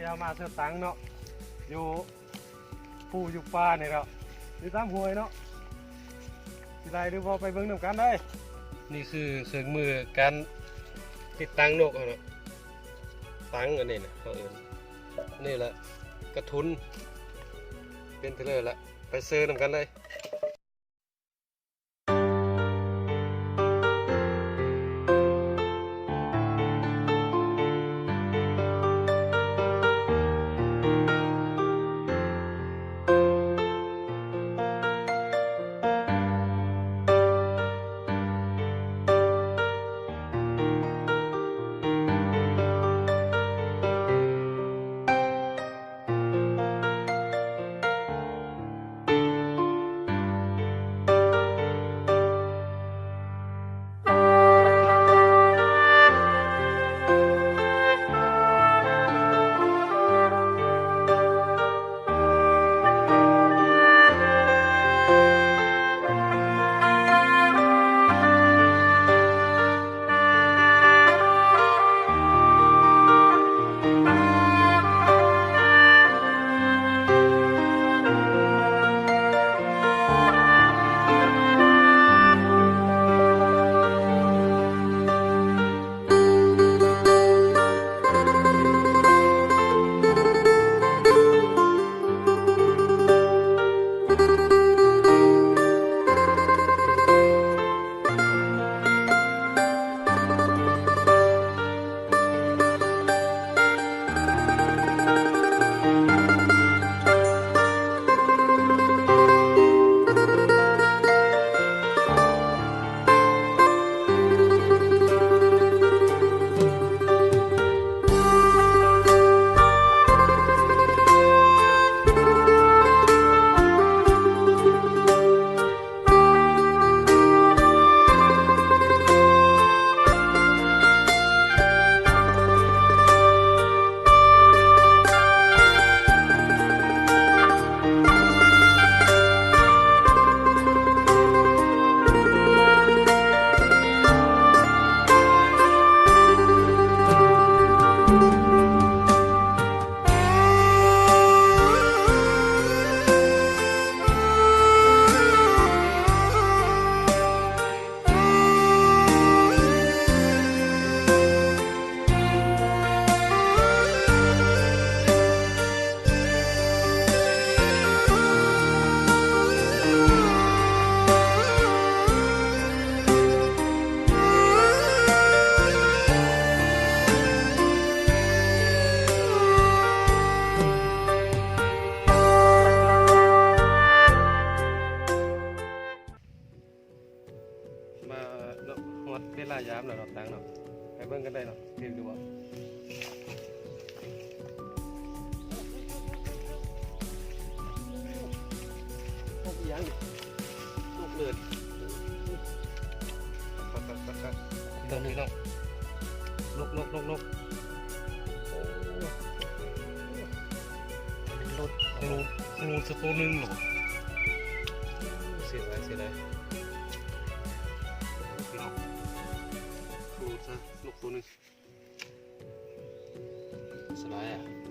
ດຽວມາເຊີດຕັງເນາະ ຢູ່ພູຢູ່ປ່ານີ້ແຫຼະ ຢູ່ຕາມຫ້ວຍເນາະ ຊິໄດ້ຫຼືບໍ່ ໄປເບິ່ງນຳກັນເດີ້. ນີ້ຄືເຄື່ອງມືການຕິດຕັ້ງນົກເຮົາເນາະ ຕັງອັນນີ້ນະ ເຂົາເອີ້ນ ນີ້ແຫຼະ ກະທຸນ ເປັນເທື່ອລະ ໄປເຊີນຳກັນເດີ້. ມາເນາະ ຮອດເວລາຍາມແລ້ວເນາະ ຕັງເນາະ ໄປເບິ່ງກັນໄດ້ເນາະ ຖືກຢູ່ບໍ່? ນົກອີ່ຫຍັງນີ້? ນົກເລີດ ເບິ່ງນີ້ເນາະ ນົກ ນົກ ນົກ ນົກ ໂອ້ ອັນນີ້ຫຼຸດ ຫຼຸດ ຫຼຸດຊະໂຕໜຶ່ງເນາະ ເສຍດາຍ ເສຍດາຍ ພີ່ນ້ອງ ຫຼຸດຊະນົກໂຕໜຶ່ງ ສະບາຍອະ.